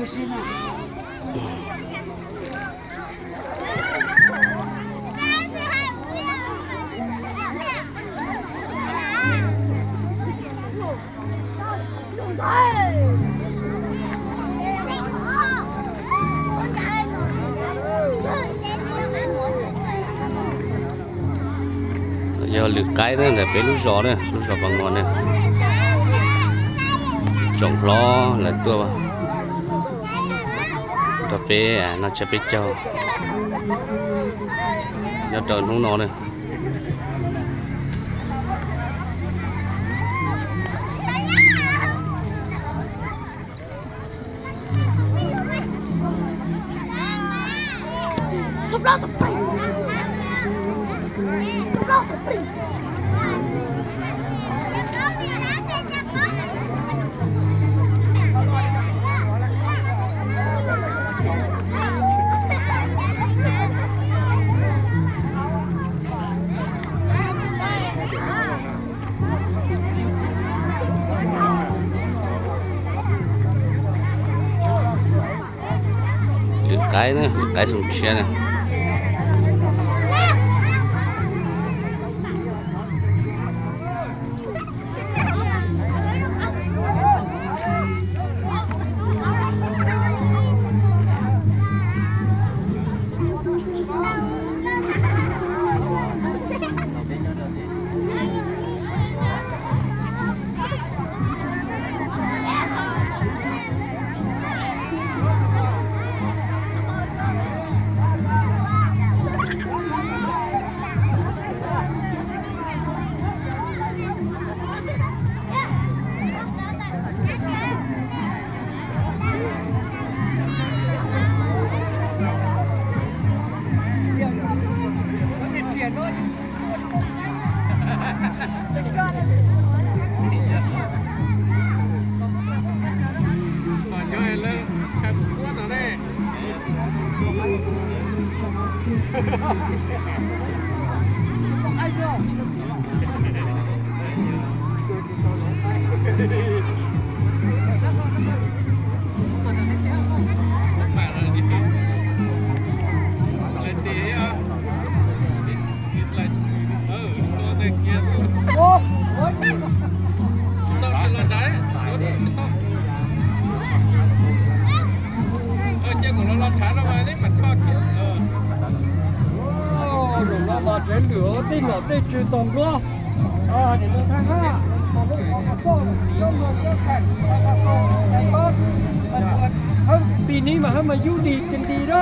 Yog lwm qaib na, ntawm peb lub zos na, lub zos Pas Ngos na. Tsoom hlob lawv tuaj rau peb noj tsiab peb caug nyob rau hnub no na. Lwm qaib na, lwm qaib xoo tshiab na. Zaum no mas tsev lwm tej nom tej tswv tos npluab. Pis ni mas hab mas yub dig ces nti na.